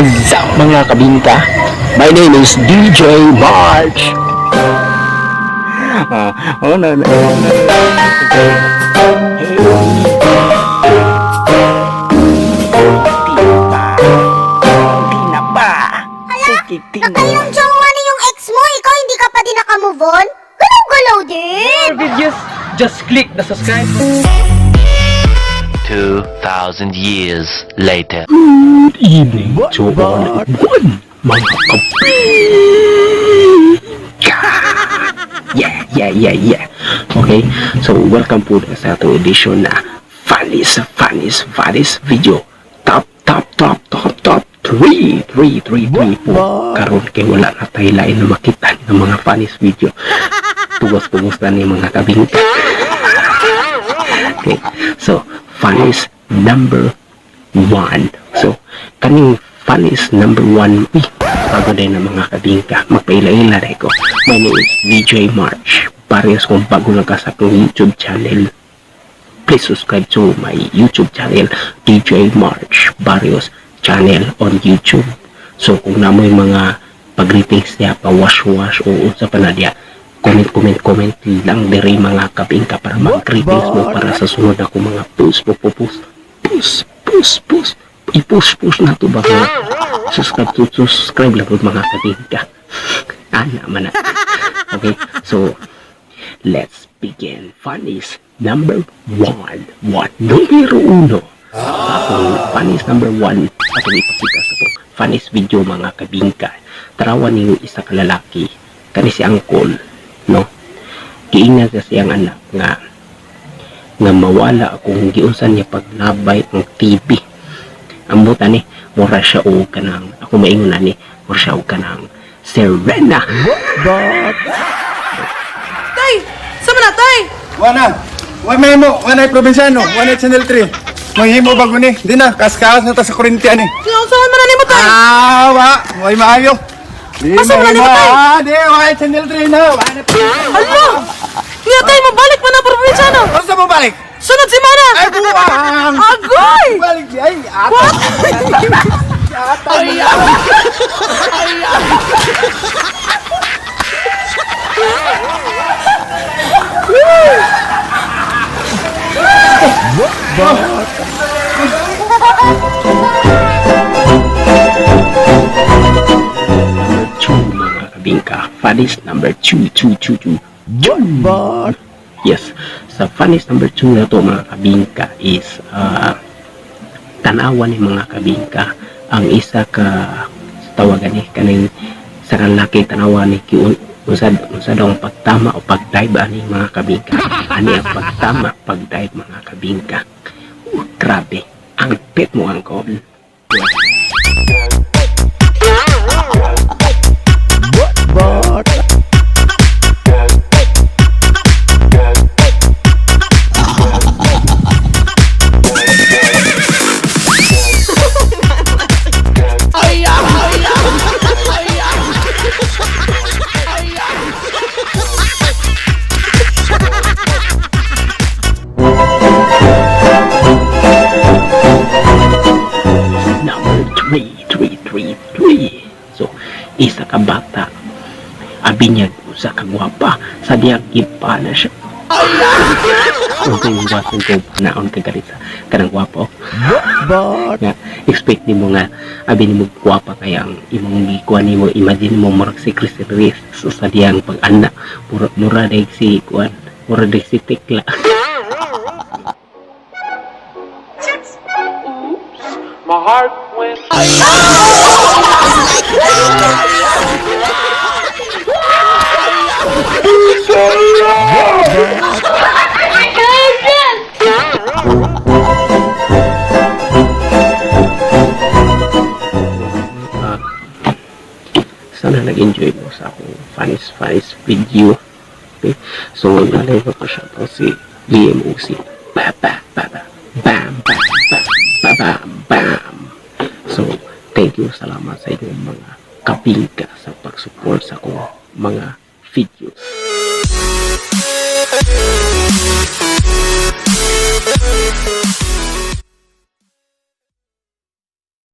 What's up, mga kabingka? My name is DJ March. Ah, oh, no, no, no. Hey. Di pa. Di na ba? Sige, di na. Nakailang jowa na yung ex mo, ikaw hindi ka pa din nakamove on? Galaw-galaw din! More videos, just click the subscribe 2,000 years later. Good evening to all one, mga kabingka. Yeah. Okay, so welcome po sa atong edition na funniest, funniest, funniest video. Top, top, top, top, top 3, 3, 3, 3 po. Karon kay wala na tayo lain na makita ng mga funniest video. Tugos-tugos na ni mga kabingka. Okay, so funniest number one. So, kaning funniest number one, uy, bago din ng mga kabingka, magpaila-ila rin ko. My name is DJ March. Parehas kung bago lang ka sa akong YouTube channel, please subscribe to my YouTube channel, DJ March Barrios channel on YouTube. So, kung namoy mga pag-greetings niya, pa-wash-wash o unsa pa na diya, comment, comment, comment lang diri, mga kabingka, para mag-greetings mo para sa sunod ako mga post, post, post, post, post, post, i-post, post na to ba mga subscribe to subscribe lang po, mga kabingka. Ana man na. Okay, so let's begin. Funniest number one. One. Numero uno. Akong funniest number one. Atong ipakita sa itong funniest video, mga kabingka. Tarawan ninyo isa ka lalaki. Kani si Angkol. No? Giingnan sa siyang anak nga nga mawala kung giunsan niya paglabay ang TV. Ambot ani, mura siya og kanang ako maingon ani, mura siya og kanang Serena. Tay! Sama na, tay! Wana. Wa may mo, wana probinsyano, wana Channel 3. Mahimo bago ni. Di na, kaskas na ta sa kuryente ani. Saan man na nimo, tay? Ah, wa, way maayo. Di Asa man na nimo, tay? Ah, di, wa Channel 3 na. Wa na. Hala! Nga, tay, mabalik man na probinsyano! Unsa mo balik? Sunod semana! Ay, buwang. Agoy! Balik di ay ata. What? Ata. Number two, mga kabingka. Funniest number two, two, two, two. John! Yes. Sa funniest number two na to, mga kabingka, is tanawan ni mga kabingka ang isa ka sa tawagan ni kaning sa lalaki, tanawan ni kiun unsa unsa daw ang pagtama o pag-dive ani, mga kabingka, ani ang pagtama pag-dive, mga kabingka. Grabe ang pit mo ang call. Number three, three, three, three. So, isa ka bata. Abi niya usa ka gwapa. Sa diyang ipana siya. Kung yung wasan ko, naon ka galit sa kanang gwapo. Nga, expect nimo nga, abi nimo gwapa kaya ang imong gikuan nimo, imagine mo murag si Chris Reyes. So, sa diyang pag-ana, mura, mura dahil si kuan, mura dahil si Tekla. My heart went Ah, sana nag-enjoy mo sa akong funniest funniest video. Okay? So, nalay ko pa siya to si VMOC. Ba, ba, ba, ba. Bam, bam, bam, ba, bam, bam. So, thank you. Salamat sa inyong mga kapingka sa pag-support sa akong mga